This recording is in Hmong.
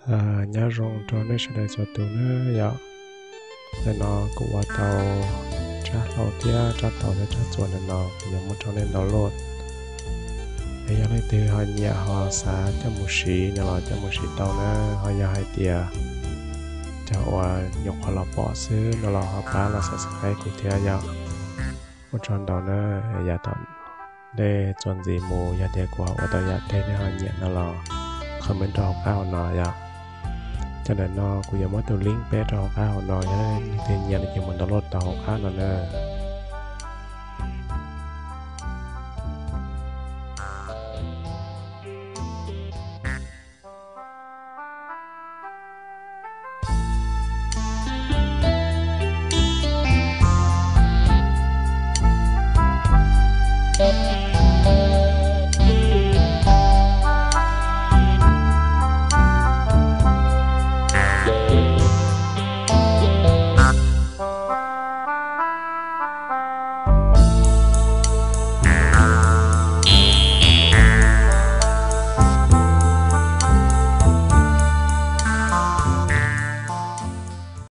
Nyob zoo rau nej sawv daws txhua tus nawb yom. Ntawm no kuv ua tau tsab hlau thiab tsab taus thiab tsab txuas ntawm no kuv yuav muab rau nej download. Es yog leej twg ho nyiam ho xav coj mus siv no los coj mus siv tau na, ho yog hais tias cov uas nyuam qhuav los pom xwb no los ho pab los subscribe kuv thiab yom. Ua tsaug ntau na, yav tom ntej txuas ntxiv mus yog tias kuv ho ua tau yam twg nej ho nyiam no los comment rau hauv qab hauv no yom. Cov ntawm no kuv yuav muab tus link peb rau hauv qab hauv no, yog leej twg nyiam no ces mus download tau hauv qab no na.